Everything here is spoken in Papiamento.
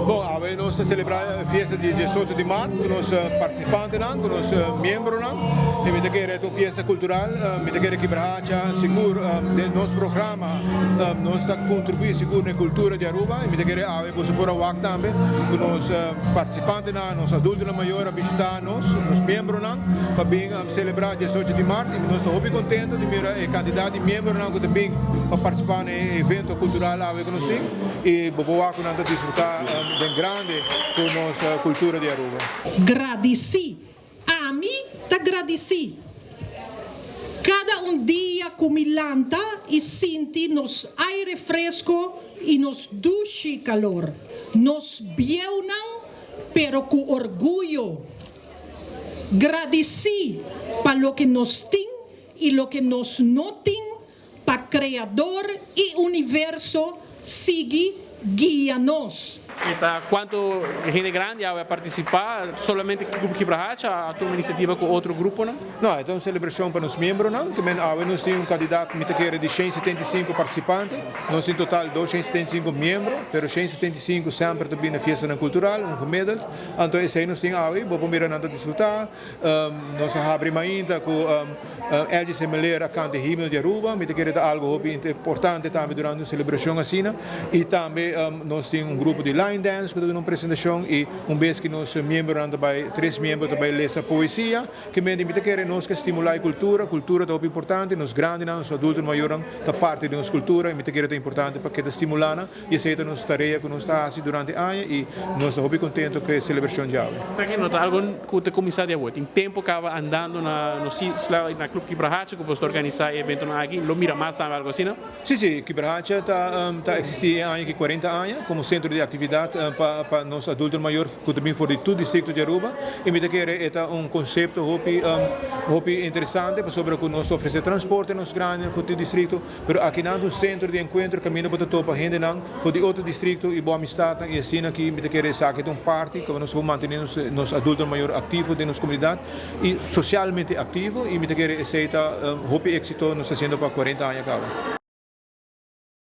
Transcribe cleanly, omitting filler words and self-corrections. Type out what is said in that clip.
Bon, awe nos ta celebra fiesta di 18 di maart cu nos participantenan, cu nos miembronan. Y mi ta kere un fiesta cultural, mi ta kere Kibrahacha sigur den nos programa nos ta contribui sigur na cultura di Aruba y mi ta kere awe boso por a wak tambe cu nos participantenan, nos adultonan mayor a bishita nos, nos miembronan pa bin celebra 18 di maart y nos ta hopi contento di mira e cantidad di miembronan cu ta bin pa participa na e evento cultural awe cu nos tin y bo por wak cu nan ta disfruta den grande cu nos cultura di Aruba. Gradici. Ami ta gradici. Cada un dia cu mi lanta y sinti nos aire fresco y nos dushi calor. Nos bieunan, pero cu orguyo. Gradici pa loke nos tin y loke nos no tin, pa Creador y universo sigui guia nos. Ta cuanto hende grandi a participa? Solamente Club Kibrahacha, a tuma iniciativa cu otro gruponan? No, e un celebracion pa nos miembronan, kiermen awe nos tin un cantidad, mi ta kere, di 175 participante. Nos tin total 275 miembro, pero 175 semper tambe na fiesta cultural, un gemiddeld. Anto, esey nos tin awe, bo por mira nan ta disfruta. Nos a habri mainta cu Elgis Semeler a canta himno di Aruba, mi ta kere ta algo hopi importante tambe durante un celebracion asina. Y tambe nos tin un grupo di line dance cu ta duna un presentacion y un bes cu nos miembronan tambe, tres miembro tambe lesa poesia, kiermen mi ta kere nos ke stimula e cultura, cultura ta hopi importante, nos grandinan, nos adulto mayornan ta parti di nos cultura y mi ta kere ta importante pa keda stimula nan y esey ta nos tarea cu nos ta haci durante aña y nos ta hopi contento cu e celebracion djawe. Sabi no ta algo cu ta cuminsa di awor. Tin tempo caba andando na nos na Club Kibrahacha cu bo ta organisa e evento aki. Lo mira mas tambe algo asina, no? Si, Kibrahacha ta existi aña aki 40 aña como centro di actividad pa nos adulto mayor cu tambe for di tur distrito di Aruba y mi ta kere ta un concepto hopi hopi interesante pasobra cu nos ta ofrece transporte nos grandi for di distrito, pero aki nan un centro di encuentro caminda bo ta topa hendenan for di otro distrito y bo amistad y asina aki mi ta kere esaki un parti cu nos por mantene nos adulto mayor activo den nos comunidad y socialmente activo y mi ta kere esey ta hopi exito nos ta haciendo pa 40 aña caba.